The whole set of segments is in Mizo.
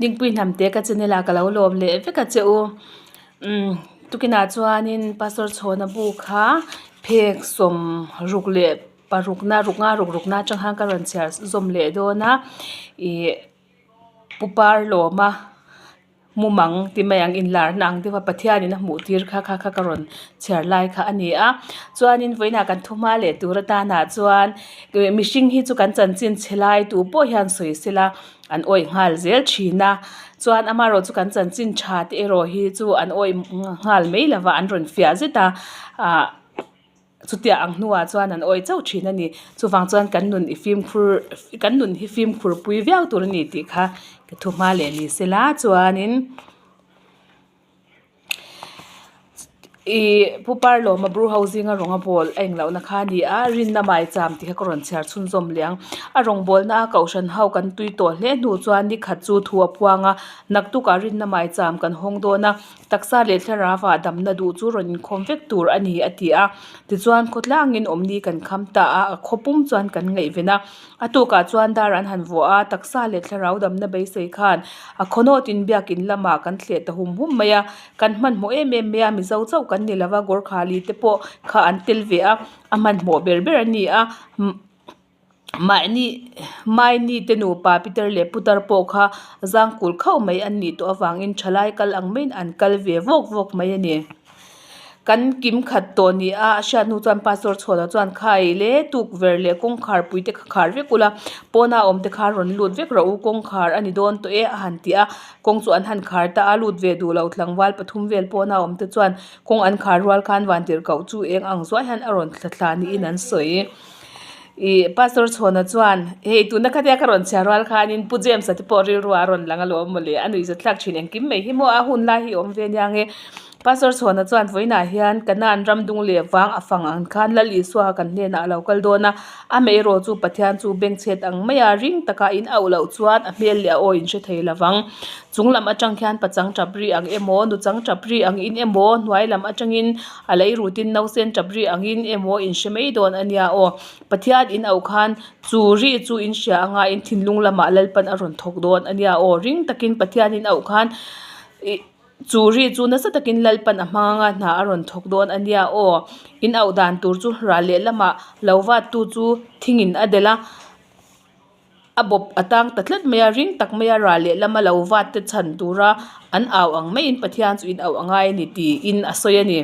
Dingpui hnamte ka channel ah ka lo lawm leh vek a che u. Umm tukinah chuanin Pastor Chhawna bu kha phek sawm ruk leh parukna ruk nga ruk rukna atang khan ka rawn chhiar zawm leh dawn a ih pu Parlawma mumang ti mai ang inlarna ang deuha Pathianin a hmuh tir kha kha kha ka rawn chhiar lai kha a ni a chuanin vawiinah kan thu hma leh tur atanah chuan mihring hi chu kan chanchin chhe lai tu pawh hian sawi sela an awih nghal zel thin a chuan amaherawh chu kan chanchin tha te erawh hi chu an awih nghal mai lova an rawn fiah zet a ah. Chutiah ang hnuah chuan an awih chauh thin a ni. Chuvang chuan kan nun i fimkhur kan nun hi fimkhur pui viau tur a ni tih kha ka thu hma leh ni se la chuanin ih Pu Parlawma Bru ho zinga rawng a bawl a englohna kha a ni a, rinna maicham tih kha ka rawn chhiar chhunzawm leh ang. A rawngbawlna a kohhran ho kan tui tawh hle hnu chuan nikhat chu thu a puang a, naktukah rinna maicham kan hawng dawn a. Taksa leh thlarau ah damna duh chu rawn inkhawm vek tur a ni a ti a. Tichuan khawtlangin awmni kan kham ta a, a khaw pum chuan kan ngaihven a. A tukah chuan dar an han vuah a, taksa leh thlarau damna beisei khan a khaw nawtin biakin lamah kan thleh ta hum hum mai a. Kan hmanhmawh em em mai a, Mizo chauh kan ni lova, Gorkhali te pawh kha an tel ve a, a hmanhmawh ber ber a ni a. Mahni Maini te nupa Peter leh Putar pawh kha zangkul khauh mai an nih tawh avangin thalai kal ang maiin an kal ve vawk vawk mai a ni. Kan kim khat tawh ni a, a hriat hnu chuan Pastor Chhuana chuan khai le tukverh leh kawngkhar pui te kha khar vek ula, pawna awm te kha rawn lut vek rawh u, kawngkhar a ni dawn tawh e a han ti a, kawng chu an han khar ta a, lut ve duh loh tlangval pathum vel pawna awm te chuan kawng an khar rual khan vantirhkoh chu eng ang zuai hian a rawn thla thla niin an sawi. Ih Pastor Chhawna chuan hei tuna khatia ka rawn chhiar rual khanin Pu James-a te pawh rilru a rawn lang alawm mawle a nuihzat thlak thin engkim mai hi maw a hun lai hi awm ve nia nge Pastor Chhawna chuan vawiinah hian Kanaan ram dung leh vang a fang ang khan Lal Isua kan hnenah a lo kal dawn a amaherawh chu Pathian chu bengchhet ang mai a ring taka in auh loh chuan a hmel leh a aw in hre thei lovang chung lam atang khian pachang tap ri ang emaw nuchang tap ri ang in emaw hnuai lam atangin A lei rutin nausen tap ri angin emaw in hre mai dawn a nia aw. Pathian in auh khan chu ri chu in hria anga in thinlung lamah Lalpan a rawn thawk dawn a nia aw. Ring takin Pathian in auh khan ih chu ri chu nasa takin Lalpan a hmang anga hna a rawn thawk dawn a nia aw. In auh dan tur chu ral lehlamah lo vat tu chu thingin a delh a. A bawp a tang ta tlat mai a, ring tak mai a ral lehlam a lo vat te chhan tura an au ang maiin Pathian chu in auh a ngai a ni tiin a sawi a ni.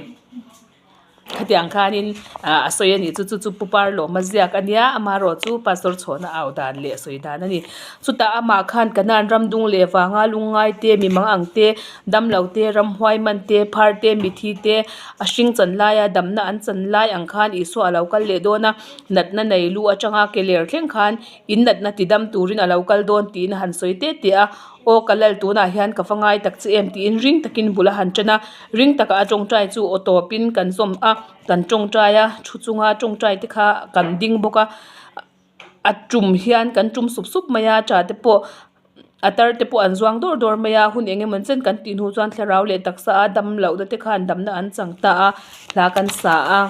Khatiang khanin ah a sawi a ni chu chu chu Pu Parlawma ziak a nia amaherawh chu Pastor Chhawna au dan leh sawi dan a ni. Chutah amah khan Kanan ram dung leh vanga lungngai te, mi mang ang te, damlo te, ramhuai man te, phar te, mithi te a hring chan laia damna an chan lai ang khan Isua a lo kal leh dawn a. Natna nei lu atanga ke ler thleng khan in natna ti dam turin a lo kal dawn tiin a han sawi teh teh a, aw ka lal tunah hian ka va ngai tak che em tiin ring takin bul a han tan a, ring taka a tawngtai chu aw tawpin kan zawm a, kan tawngtai a, thu chunga tawngtai te kha kan ding bawk a, a tum hian kan tum sup sup mai a, tah te pawh a tar te pawh an zuang dawr dawr mai a, hun eng emaw chen kan tih hnu chuan thlarau leh taksa a dam lohna te khan damna an chang ta a, hla kan sa a.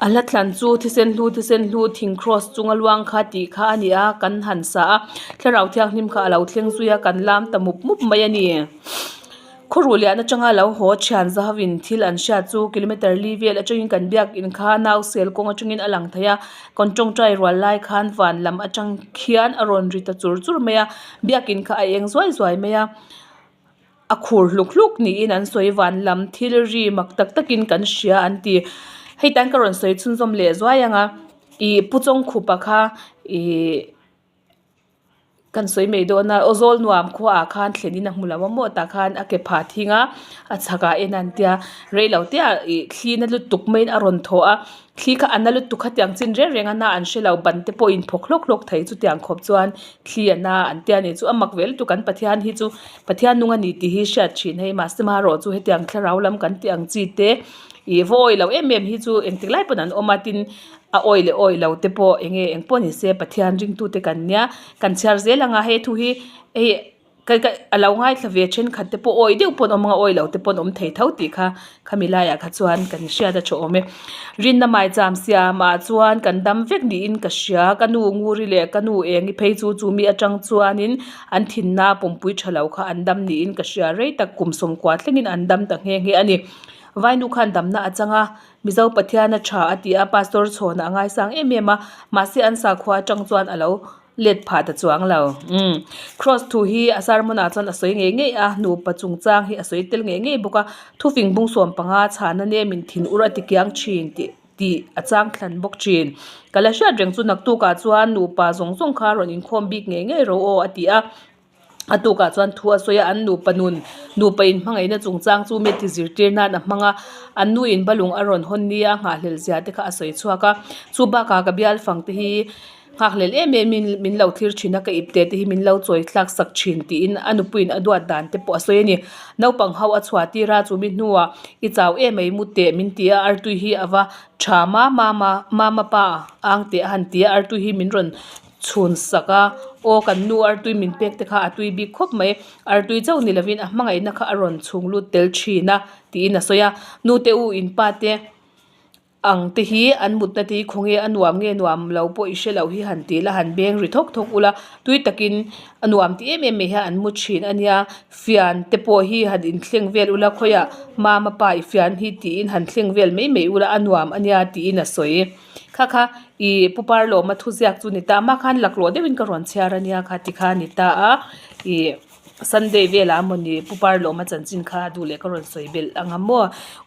A hla thlan chu thisen hlu thisen hlu thing cross chunga luang kha tih kha a ni a kan han sa a thlarau thianghlim kha a lo thleng zui a kan lam ta mup mup mai a ni khawruh lian atanga lo haw thian zahovin thil an hriat chu kilometer li vel atangin kan biakin kha nau sel kawng atangin a lang thei a kan tawngtai rual lai khan van lam atang khian a rawn ri ta chur chur mai a biakin kha a eng zuai zuai mai a. A khur hluk hluk niin an sawi van lam thil ri mak tak takin kan hria an ti. Hei tan ka rawn sawi chhunzawm leh zuai ang a, ih Pu Chawngkhupa kha ih kan sawi mai dawn a, Awzawl nuam khuaah khan thlenin a hmu lo a maw tah khan a ke phah thing a, a chhakah en an tia rei lo te ah ih thli na lutuk maiin a rawn thaw a. Thli kha a na lutuk khatiang chin reng reng a na an hre lo ban te pawh in phawk hlawk hlawk thei chutiang khawp chuan thli a na an tia ni chu a mak ve lutuk an Pathian hi chu Pathian nung a ni tih hi hriat thin hei mahse marawh chu hetiang thlarau lam kan tih ang chi te ih va awi lo em em hi chu engtik lai pawn an awm a tin a awi leh awi lo te pawh eng nge eng pawh ni se Pathian ringtu te kan nia kan chhiar zel ang a hei thu hi hei. Ka ka a lo ngaithla ve thenkhat te pawh awih deuh pawh an awm ang a awih lo te pawh an awm thei tho tih kha khami laiah kha chuan kan hriat a tha awm e. Rinna maicham siamah chuan kan dam vek niin ka hria ka nu Nguri leh ka nu Engi phei chu chumi atang chuanin an thinna pumpui tha lo kha an dam niin ka hria rei tak kum sawmkua thlengin an dam ta nghe nghe a ni. Vainu khan damna a chang a Mizo Pathian a tha a ti a Pastor chhawnah a ngaisang em em a mahse an sakhua atang chuan a lo let phah ta chuang lo. Umm. Kraws thu hi a sermon ah chuan a sawi ngei ngei a, nupa chungchang hi a sawi tel ngei ngei bawk a, thufing bung sawm panga chhana nem in thin ur a ti kiang thin tih tih a chang thlan bawk thin. Ka la hriat reng chu naktuk ah chuan nupa zawng zawng kha rawn inkhawm bik ngei ngei ro aw a ti a, a tukah chuan thu a sawi a, an nupa nun nupa in hmangaihna chungchang chu mi ti zirtir nan a hmang a, an nu in balung a rawn hawn nia nghahhlel zia te kha a sawi chhuak a, chu bakah ka bial fang te hi Nghakhlel em em in min lo thlir thin a, ka ip te te hi min lo chawi thlak sak thin tiin a nupuiin a duat dan te pawh a sawi a ni. Naupang ho a chhuah tir a, chumi hnuah i chau em ei mu teh min ti a, artui hi a va tha ma mama mama pa ang teh a han ti a, artui hi min rawn chhun sak a, aw kan nu artui min pek te kha a tui bik khawp mai, artui chauh ni lovin a hmangaihna kha a rawn chhung lut tel thin a tiin a sawi a, nu te u in pa te. Ang te hi an mutna te hi khawnge a nuam nge nuam lo pawh i hre loh hi han ti la han beng ri thawk thawk ula tui takin a nuam ti em em mai hian an mu thin a nia fian te pawh hi han inthleng vel ula khawiah mama pa i fian hi tiin han thleng vel mai mai ula a nuam a nia tiin a sawi kha kha ih pu Parlawma thuziak chu a ni ta a mah khan laklawh deuhin ka rawn chhiar a nia kha tikha a ni ta a ih. Sunday velah mawni Pu Parlawma chanchin kha a duh leh ka rawn sawi belh ang a maw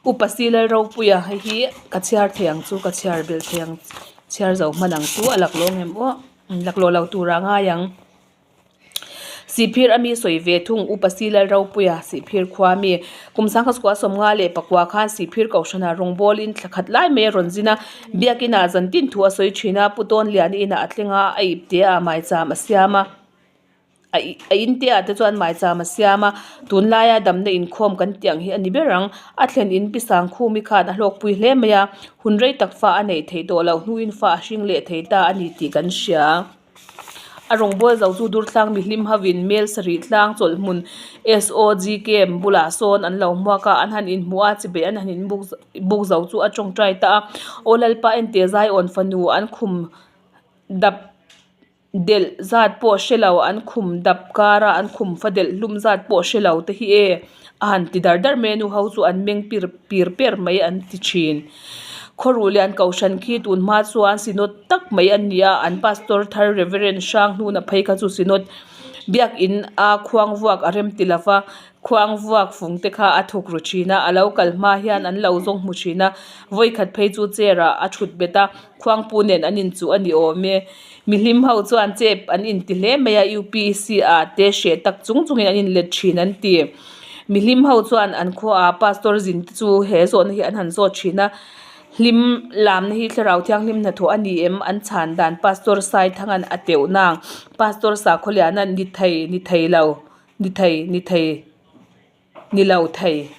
Upa Silal Ropuia hei hi ka chhiar thei ang chu ka chhiar belh thei ang chhiar zo hman ang chu a laklawh ang em aw laklawh lo tura ngai ang Sihphir ami sawi ve thung Upa Silal Ropuia Sihphir khua ami kum sangkhat kua sawmnga leh pakua khan Sihphir Kohhranah rawngbawl in thla khat lai mai a rawn zin a Biakin ah zantin thu a sawi thin a Pu Tawnliani inah a thleng a a ip te ah maicham a siam a. A in te ah te chuan maicham a siam a tunlaia damna inkhawm kan tih ang hi a ni ber ang a thlen in pi Sangkhumi khan a hlawkpui hle mai a hun rei tak fa a neih theih tawh loh hnuin fa a hring leh thei ta a ni tih kan hria a rawngbawl zo chu Durtlang mihlim hovin mel sarih tlang chawlh hmun SOG camp bulah sawn an lo hmuak a an han inhmu a chibai an han inbuk buk zo chu a tawngtai ta a aw Lalpa enteh Zaiawn fanu an khum dap. Delh zat pawh hre lo, an khum dap kar a, an khum fa delh hlum zat pawh hre lo te hi e a han ti dar dar mai a, nu ho chu an meng pir pir per mai an ti thin. Khawruh lian Kohhran khi tun hma chuan Synod tak mai an ni a, an Pastor thar Reverend Hrang hnuna phei kha chu Synod biakin a khuang vuak a rem ti lo va, khuang vuak fung te kha a thuk ru thin a, a lo kal hma hian an lo zawng hmu thin a, vawikhat phei chu chair ah a thut bet a, khuangpu nen an inchuh a ni awm e. Mihlim ho chuan chep an inti hle mai a, UPC ah te hreh tak chung chungin an inlet thin an ti. Mihlim ho chuan an khuaah pastor zin te chu he zawhna hi an han zawt thin a, hlim lamna hi thlarau thianghlim hnathawh a ni em? An chhan dan Pastor Saithanga'n a teuh nang. Pastor Sakhawliana'n ni thei, ni thei lo, ni thei, ni thei. Ni lo thei.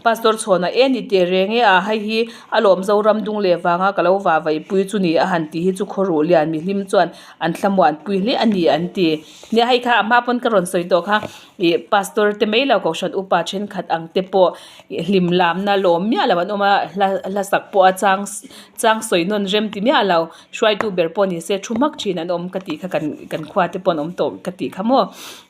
Pastor Chhawna e ni teh reng e a, hei hi a lawm Zoram dung leh vanga ka lo va vaipui chu ni a han tih hi chu khawruh lian mihlim chuan an thlamuan pui hle a ni an ti. Nia hei kha a hma pawn ka rawn sawi tawh kha ih Pastor te mai lo Kohhran upa thenkhat ang te pawh hlim lamna lawm miah lo an awm a, hla hla sak pawh a chang chang sawi nawn rem ti miah lo. Hruaitu ber pawh ni se thu hmak thin an awm ka tih kha kan kan khua te pawh an awm tawh ka tih kha maw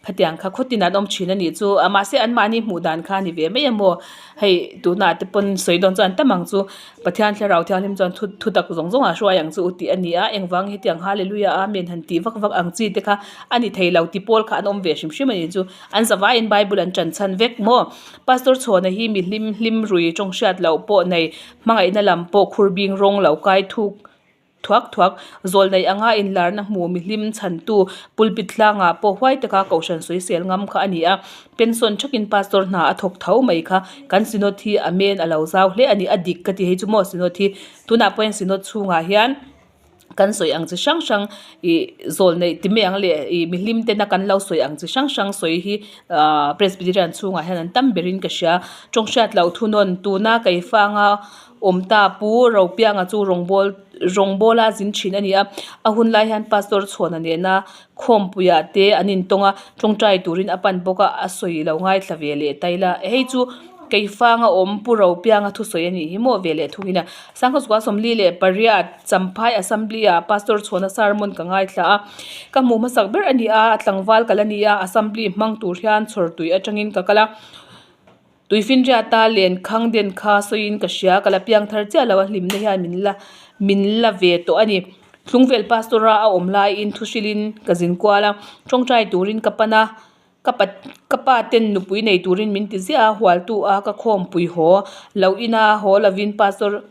khatiang kha khaw tin an awm thin a nih chu a mahse an mahni hmuh dan kha a ni ve mai a maw hei tunah te pawn sawi dawn chuan tam ang chu Pathian thlarau thianghlim chuan thu thu tak zawng zawng ah hruai ang chu u tih a ni a engvang hetiang hallelujah amen han tih vak vak ang chi te kha a ni thei lo ti pawl kha an awm ve hrim hrim a nih chu an zavaiin bible an tan chhan vek maw pastor chhawna hi mi hlim hlim rui tawng hriat loh pawh nei Hmangaihna lam pawh khur bing rawng lo kai thuk thuak thuak. Zawlneih anga inlarna hmu mihlim chhantu pulpit tlangah pawh huai taka kohhran sawisel ngam kha a ni a. Pension thakin pastor hna a thawk tho mai kha. Kan synod hi a men a lo zau hle a ni. A dik ka ti hei chu maw synod hi. Tunah pawhin synod chhungah hian. Kan sawi ang chi hrang hrang ih zawl neih ti mai ang leh ih mihlim tena kan lo sawi ang chi hrang hrang sawi hi ahh Presbyterian chhungah hian an tam berin ka hria. Tawnghriat loh thunawn tuna keifanga Awm ta Pu Ropianga chu rawngbâwl rawngbâwla zin thin a ni a, a hun lai hian Pastor Chhuana nena khawmpuiah te an intawng a, tawngtai turin a pan bawk a, a sawi lo ngaithla ve leh ta ila hei chu Keifanga awm Pu Ropianga thusawi a nih hi maw ve leh thungin a Sangkhaw 48 Champhai Assembly ah Pastor Chhuana sermon ka ngaithla a, ka hmuh hmasak ber a ni a, tlangval kal a ni a, Assembly hmang tur hian chhawr tui atangin ka kal a. Tuifinriata len khang den kha sawiin ka hria, ka la piang thar chiah lo a hlimna hian min la min la ve tawh a ni. Tlungvel Pastor a a awm laiin thu hrilhin ka zin kual a, tawngtai turin ka pan a, ka pa ka pa ten nupui nei turin min ti ziah a, hualtu a ka khawmpui haw lo ina haw lovin Pastor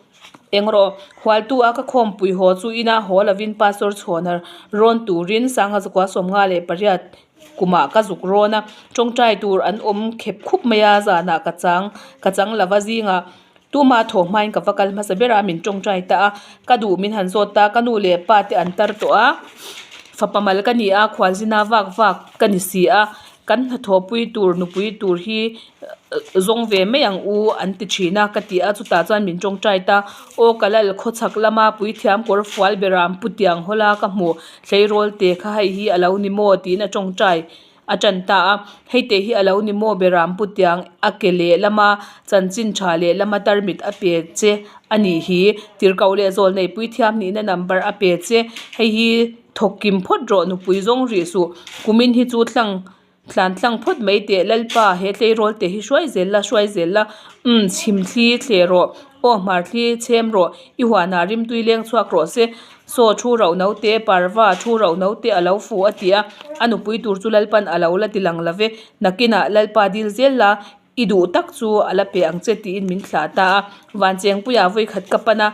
eng rawh hualtu a ka khawmpui haw chu ina haw lovin Pastor chhuana rawn turin Sangha zakua 58 Kumah ka zuk rawn a, tawngtai tur an awm khep khup mai a, zanah ka chang ka chang lova zingah tuma thawh hmain ka va kal hmasa ber a, min tawngtai ta a, ka duh min han zawt ta, ka nu leh pa te an tar tawh a, fapa mal ka ni a, khualzina vak vak ka ni si a, kan hnathawhpui tur nupui tur hi zawng ve mai ang u an ti thin a ka ti a, chutah chuan min tawngtai ta, aw ka lal khawchhak lama puithiam kawr fual bera an pu tiang hawl a ka hmu. Tleirawl te kha hei hi a lo ni maw tiin a tawngtai a tan ta a, hei te hi a lo ni maw beram pu tiang a ke leh lama chanchin tha leh lama tarmit a pe che a nih hi, tirhkoh leh zawl nei puithiam nihna number a pe che, hei hi thawk kim phawt rawh nupui zawng rih suh, kumin hi chu tlang Tlan tlang phawt mai teh Lalpa, he tleirawl te hi hruai zel la, hruai zel la, umm chhim thli thle rawh, aw hmar thli chhem rawh, i huanah rimtui leng chhuak rawh se, saw thu rauh no te, parva thu rauh no te a lo fu a ti a, a nupui tur chu Lalpan a lo la ti lang lo ve, nakinah Lalpa dil zel la, i duh tak chu a la pe ang che tiin min thlah ta a, Vanchengpuia vawikhat ka pan a.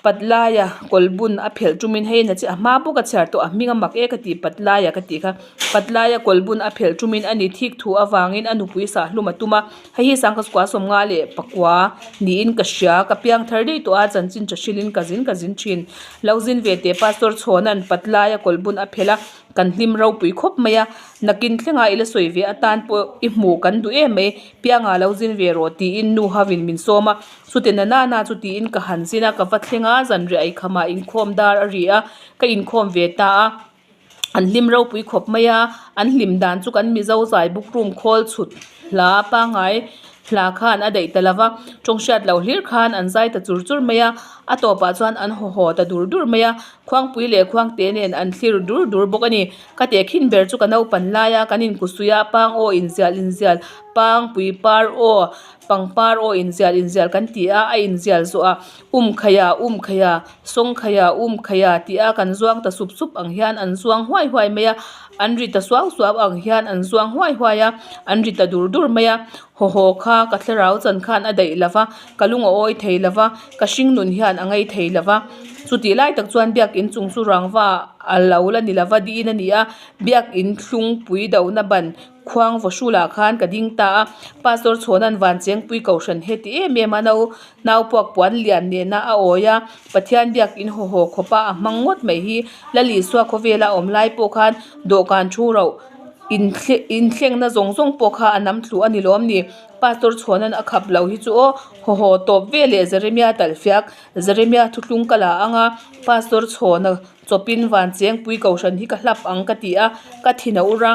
Patlaia kawlbun a phelh tumin hei na chi a hma bawk a chhiar tawh a hming a mak e ka tih Patlaia ka tih kha Patlaia kawlbun a phelh tumin a ni thik thu avangin a nupui sah hlum a tum a hei hi sangkhat kua 54 niin ka hria ka piang thar daih tawh a chanchin tha hrilhin ka zin ka zin thin lo zin ve teh Pastor Chhawna'n Patlaia kawlbun a phelh a. Kan hlim ropui khawp mai a, nakin thlengah i la sawi ve atan pawh i hmuh kan duh em mai, pianga lo zin ve rawh tiin nu hovin min sawm a, chute na na na chu tiin ka han zin a, ka va thleng a, zanriah eikham ah inkhawm dar a ri a, ka inkhawm ve ta a, an hlim ropui khawp mai a, an hlim dan chu kan Mizo zai bukrum khawl chhut hla pangngai hla khan a daih ta lo va, tawng hriat loh hlir khan an zai ta chur chur mai a, a tawpah chuan an haw haw ta dur dur mai a. Khuangpui leh khuangte nen an thlir dur dur bawk a ni. Ka tehkhin ber chu ka naupan laia kan inkusuia pang aw inzial inzial, pangpui par aw, pangpar aw inzial inzial kan ti a, a inzial zawh a, um khaia, um khaia, sawng khaia, um khaia tih a kan zuang ta sup sup ang hian an zuang huai huai mai a, an ri ta suau suau ang hian an zuang huai huai a, an ri ta dur dur mai a, haw haw kha ka thlarau chan khan a daih lo va. Ka lung a awi thei lo va, ka hringnun hian a ngei thei lo va. Chutih lai tak chuan biakin chung chu rangva a lo la ni lo va diin a ni a, biakin thlungpui dohna ban khuang vaw hrulah khan ka ding ta a. Pastor Chhawna'n Vanchengpui Kohhran heti em em a no nau puak puan lian nena a awi a, Pathian biakin haw haw khawpa a hmang ngawt mai hi Lal Isua khawvela awm lai pawh khan dawhkan thu rauh inthlengna zawng zawng pawh kha a nam thlu a ni lawm ni. Pastor Chhuanan a khap lo hi chu aw haw haw tawp ve leh Jeremia talhfiak Jeremia thuthlung ka la ang a, Pastor Chhuana chawpin van chengpui kohhran hi ka hlap ang ka ti a, ka thin a ur a.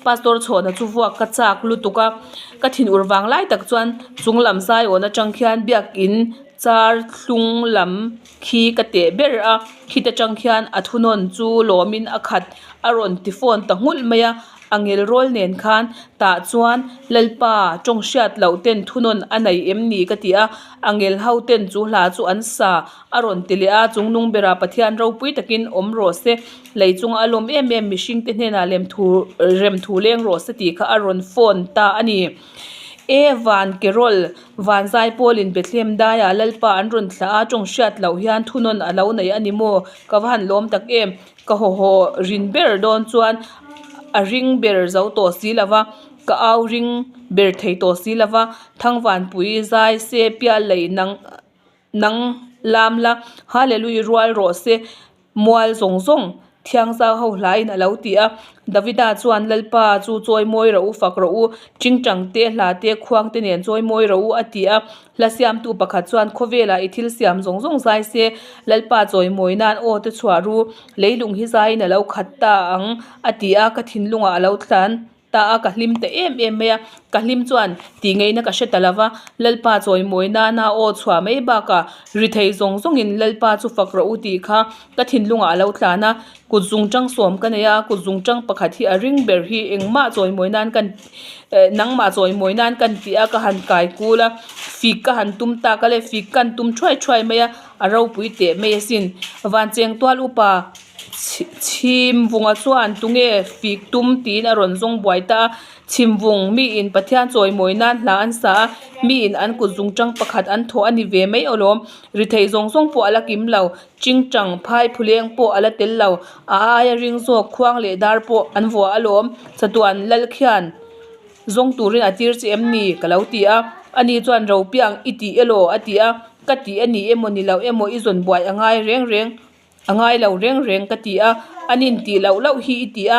Pastor Chhuana chu vuak ka chak lutuk a, ka thin ur vang lai tak chuan chung lam zaiawn atang khian biakin char thlung lam khi ka teh ber a, khit atang khian a thunawn chu lawmin a khat a rawn ti fawn ta nghulh mai a. A ngel rawl nen khan tah chuan Lalpa tawng hriat loh ten thunawn a nei em ni ka ti a, a ngel ho ten chu hla chu an sa a rawn ti leh a, chungnung berah Pathian ropui takin awm rawh se, lei chunga a lawm em em mihring te hnenah lem thu rem thu leng rawh se tih kha a rawn phone ta a ni. E van Carol, van Zaipawlin Bethlehem daiah Lalpa an rawn thlah a, tawng hriat loh hian thunawn a lo nei a ni maw? Ka va han lawm tak em! Ka haw haw rin ber dawn chuan a ring ber zo tawh si lo va, ka au ring ber thei tawh si lo va, Thangvanpui zai se pial lei nang nang lam la, Hallelujah rual rawh se mual zawng zawng. Thiangzau ho hlain a lo ti a. Davida chuan, Lalpa chu chawimawi rawh u, fak rawh u, tingtang te, hla te, khuang te nen chawimawi rawh u, a ti a. Hla siamtu pakhat chuan, Khawvelah i thil siam zawng zawng zai se, Lalpa chawimawi nan aw te chhuah ru, leilung hi zaiin a lo khat ta ang, a ti a, ka thinlungah a lo tlan ta a, ka hlim ta em em mai a, ka hlim chuan tih ngeihna ka hre ta lo va, Lalpa chawimawi nana aw chhuah mai bakah ri thei zawng zawngin Lalpa chu fak rawh u tih kha ka thinlungah a lo tlan a, kut zungtang sawm ka nei a, kut zungtang pakhat hi a ring ber hi engmah chawimawi nan kan eh nangmah chawimawi nan kan tih a ka han kai kul a, fik ka han tum tak a le fik ka han tum thuai thuai mai a, a ropui teh mai asin Vancheng tual upa. Chhimvunga chuan tunge fik tum tiin a rawn zawng buai ta a, Chhimvung miin Pathian chawimawi nan hla an sa a, miin an kut zungtang pakhat an thawh a ni ve mai alawm. Ri thei zawng zawng pawh a la kim lo, Chingchang phai phuleng pawh a la tel lo, a aia ring zawk khuang leh dar pawh an vuah alawm. Chatuan lal khian zawng turin a tir che em ni? ka lo ti a, ani chuan Ropiang i tih elaw? a ti a, Ka tih a ni emaw ni lo emaw i zawn buai a ngai reng reng. A ngai lo reng reng ka ti a, an intih loh loh hi i ti a,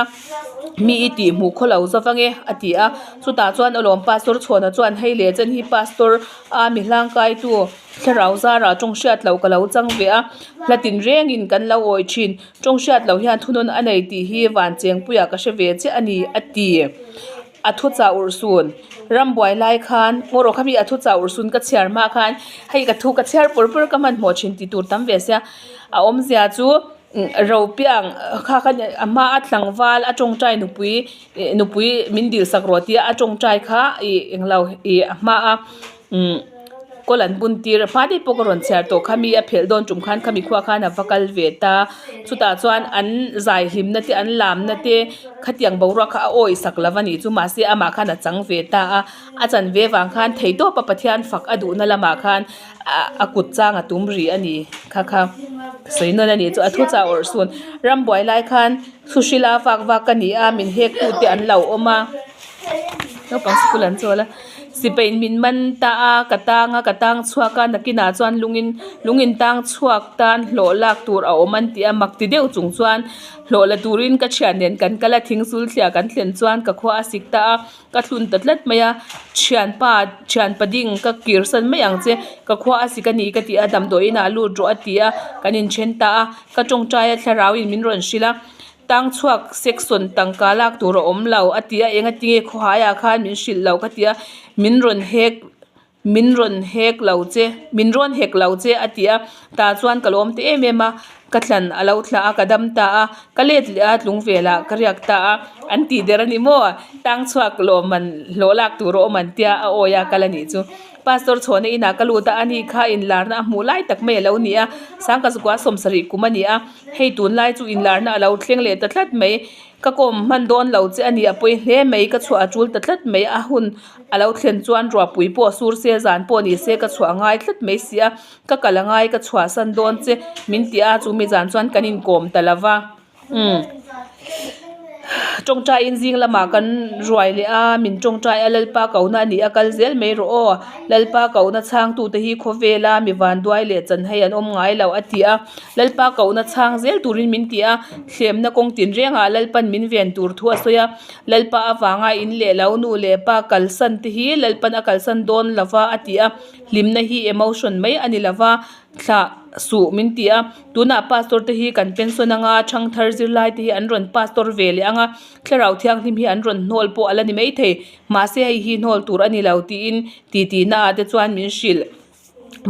mi i tih hmuh khaw lo zau ange a ti a. Chutah chuan alawm Pastor Chhuana chuan hei leh chen hi Pastor a mi hlangkaitu thlarau zarah tawng hriat loh ka lo chang ve a, hla tin rengin kan lo awih thin. Tawng hriat loh hian thunawn a nei tih hi van chengpuiah ka hre ve chiah a ni a ti. A thu chah urh sun. Ram buai lai khan ngaw rawh khami a thu chah urh sun ka chhiar hma khan hei ka thu ka chhiar pur pur ka hmanhmawh thin ti tur tam ve sia. A awmzia chu Ropiang kha kha a hma a tlangval a tawngtai nupui nupui min dil sak rawh tia a tawngtai kha ih englo ih a hma a umm kawl an bun tir a hma daih pawh ka rawn chhiar tawh kha mi a phelh dawn tum khan khami khuaah khan a va kal ve ta chutah chuan an zai hlimna te an lamna te khatiang boruak kha a awih sak lo a nih chu mahse amah khan a chang ve ta a a chan ve vang khan theihtawp a Pathian fak a duhna lamah khan a kut chang a tum rih a ni kha kha sawi nawn a nih chu a thu chah awrh sun rambuai lai khan thuhrila vak vak ka ni a min hek tu te an lo awm a naupang sikul an chawl a. Sipai min man ta a, ka tang a, ka tang chhuak a, nakinah chuan lungin lungin tang chhuak tan hlawh lak tur a awm an ti a, mak ti deuh chung chuan hlawh la turin ka thian nen kan kal a, thing sul thliah kan thlen chuan ka khua a sik ta a, ka thlun ta tlat mai a, thianpa thianpa ding ka kir san mai ang che, ka khua a sik a ni ka ti a, damdawi inah lut rawh a ti a, kan inthen ta a, ka tawngtai a thlarau in min rawn hrilh a. Tang chhuak section tangka lak tur a awm lo a ti a, eng atinge khawhaiah khan min hrilh lo ka ti a, min rawn hek min rawn hek lo che min rawn hek lo che a ti a, tah chuan ka lawm ta em em a, ka thlan a lo thlah a ka dam ta a, ka let leh a tlung velah ka riak ta a, an tih der a ni maw? Tang chhuak lawmman hlawh lak tur a awm an tia a awi a kal a nih chu. Pastor chhuahna inah ka lut a, ani kha inlarna a hmuh lai tak mai a lo ni a, Sangkazukua 70 kum a ni a. Hei tunlai chu inlarna a lo thleng leh ta tlat mai, ka kawm hman dawn lo che a ni a pawi hle mai, ka chhuah a tul ta tlat mai, a hun a lo thlen chuan ruahpui pawh a sur se zan pawh ni se ka chhuah a ngai tlat mai si a, ka kal a ngai ka chhuahsan dawn che min ti a, chumi zan chuan kan inkawm ta lo va. Umm tawngtaiin zing lamah kan ruai leh a, min tawngtai a Lalpa kohna a ni a kal zel mai rawh aw, Lalpa kohna chhangtute hi khawvela mi vanduai leh chanhei an awm ngai lo a ti a, Lalpa kohna chhang zel turin min ti a, thlemna kawng tinrengah Lalpan min ven tur thu a sawi a, Lalpa avanga in leh lo nu leh pa kalsan te hi Lalpan a kalsan dawn lova a ti a, hlimna hi emotion mai a ni lova. Thlah suh min ti a, tunah pastor te hi kan pension anga thangthar zirlai te hi an rawn pastor ve leh anga thlarau thianghlim hi an rawn hnawl pawh a la ni maithei mahse hei hi hnawl tur a ni lo tiin titi na ah te chuan min hrilh.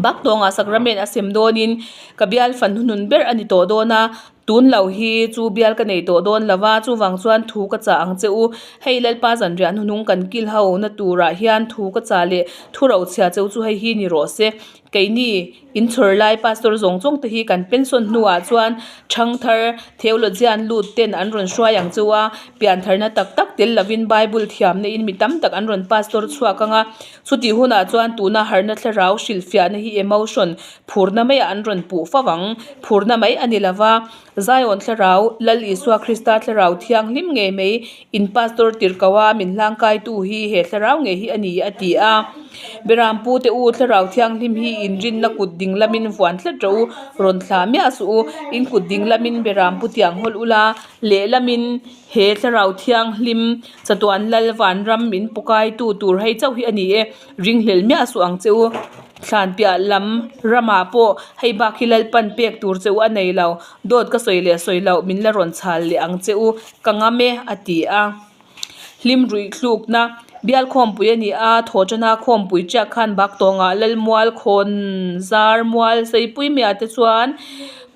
Baktawngah sacrament a sem dawnin ka bial fan hnuhnun ber a ni tawh dawn a. Tun lo hi chu bial ka nei tawh dawn lo va, chuvang chuan thu ka chah ang che u. Hei Lalpa zanriah hnuhnung kan kil ho na turah hian thu ka chah leh thu rochhia cheu chu hei hi ni rawh se. Keini inchhawr lai pastor zawng zawng te hi kan pension hnuah chuan thangthar theologian lut ten an rawn hruai ang cheu a, piantharna tak tak tel lovin Bible thiamna in mi tam tak an rawn pastor chhuak ang a. Chutih hunah chuan tuna harhna thlarau hrilhfiahna hi emotion phurna maiah an rawn puh fo ang. Phurna mai a ni lova, Zion thlarau, Lal Isua Krista thlarau thianghlim ngei mai in pastor tirhkoha min hlangkaitu hi he thlarau ngei hi a ni a ti a. Beram pute u, Thlarau Thianghlim hi in rinna kut ding lamin vuan tlat rawh u, rawn thlah miah suh u. In kut ding lamin beram pu tiang hawlh ula, lehlamin he Thlarau Thianghlim chatuan Lal Vanram min pawkaitu tur hei chauh hi a ni e, ringhlel miah suh ang che u. Thlan piah lam ramah pawh hei bak hi Lalpan pek tur che u a nei lo, dawt ka sawi leh sawi loh min la rawn chhal leh ang che u, ka ngam e, a ti a. Hlim ruih thlukna bial khawmpui a ni a, thawhṭana khawmpui ṭiak khan Baktawngah Lalmual khawn zar mual seipui maiah te chuan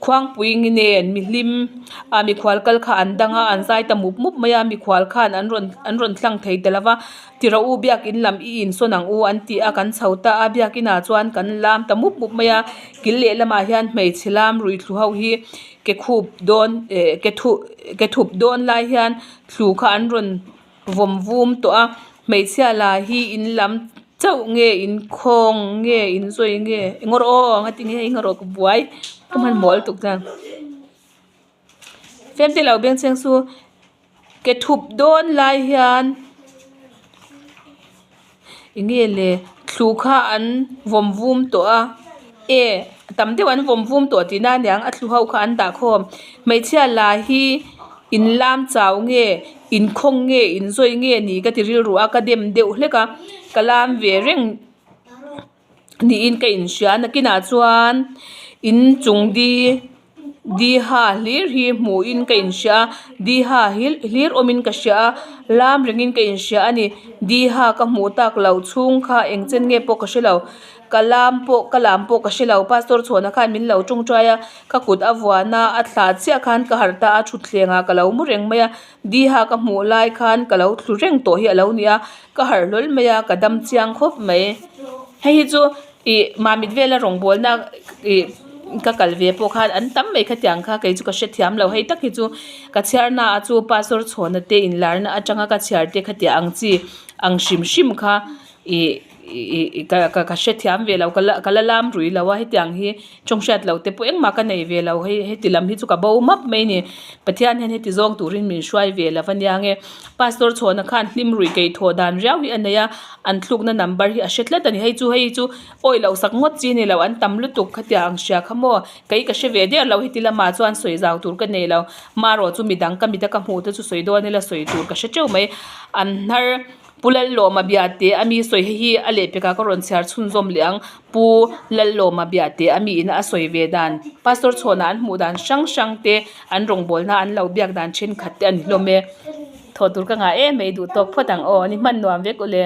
khuangpui nen mihlim ah mikhual kal kha an dang a, an zai ta mup mup mai a, mikhual khan an rawn an rawn tlang thei ta lo va, ti rawh u biakin lam i insawn ang u an ti a, kan chho ta a, biakin ah chuan kan lam ta mup mup mai a, kil lehlamah hian hmeichhe lam ruihthlu ho hi ke khup dawn eh ke thup ke thup dawn lai hian Thlu kha an rawn vawm vum tawh a, hmeichhia la hi in lam chauh nge in khawng nge in zawi nge eng rawh aw nga ti nge eng rawh ka buai ka hmanhmawh lutuk chuan fiamte lo beng chheng chu ke thup dawn lai hian Eng nge le thlu kha an vawm vum tawh a e tam deuh an vawm vum tawh tihna a niang a thlu ho kha an dah khawm hmeichhia la hi in lam chau nge in khawng nge in zawi nge ni ka ti rilru a ka dem deuh hlek a ka lam ve reng. Niin ka inhria nakinah chuan in chung di di ha hlir hi hmuhin ka inhria a di ha hlir awmin ka hria a lam rengin ka inhria a ni di ha ka hmuh tak loh chhung kha eng chen nge pawh ka hre lo ka lam pawh ka lam pawh ka hre lo pastor chhuana khan min lo tawngtai a ka kut a vuan a a thlah chiah khan ka harh ta a thutthleng ah ka lo mu reng mai a di ha ka hmuh lai khan ka lo thlu reng tawh hi a lo ni a. Ka harh hlawl mai a, ka dam chiang khawp mai. Hei hi chu ih mamit vela rawngbawlna ih ka kal ve pawh khan an tam mai khatiang kha kei chu ka hrethiam lo. Hei tak hi chu ka chhiarna ah chu pastor chhawna te inlarna atanga ka chhiar te khatiang ang chi ang hrim hrim kha ih ih ka ka hrethiam ve lo ka la ka la lam rui lo a hetiang hi. Chawnghriat loh te pawh engmah ka nei ve lo hei heti lam hi chu ka bo map mai ni. Pathian hian heti zawng turin min hruai ve lo a nia nge. Pastor chhawna khan hlim rui kei thawh dan riau hi a nei a, an thlukna number hi a hre tlat a ni. Hei chu hei chu awi loh sak ngawt chi a ni lo, an tam lutuk khatiang ang hria kha maw. Kei ka hre ve der lo heti lamah chuan sawi zau tur ka nei lo. Marawh chu midang ka mita ka hmuh te chu sawi dawn ila sawi tur ka hre teuh mai. An hnar. Pu Lallawma biate a mi sawi hei hi a lehpekah ka rawn chhiar chhunzawm leh ang. Pu Lallawma biate a mi ina a sawi ve dan, Pastor chhawna an hmuh dan hrang hrang te, an rawngbawlna an lo biak dan thenkhat te a ni hlawm e. Thawh tur ka ngah em mai duh tawk phawt ang aw, ni hman nuam vek ule.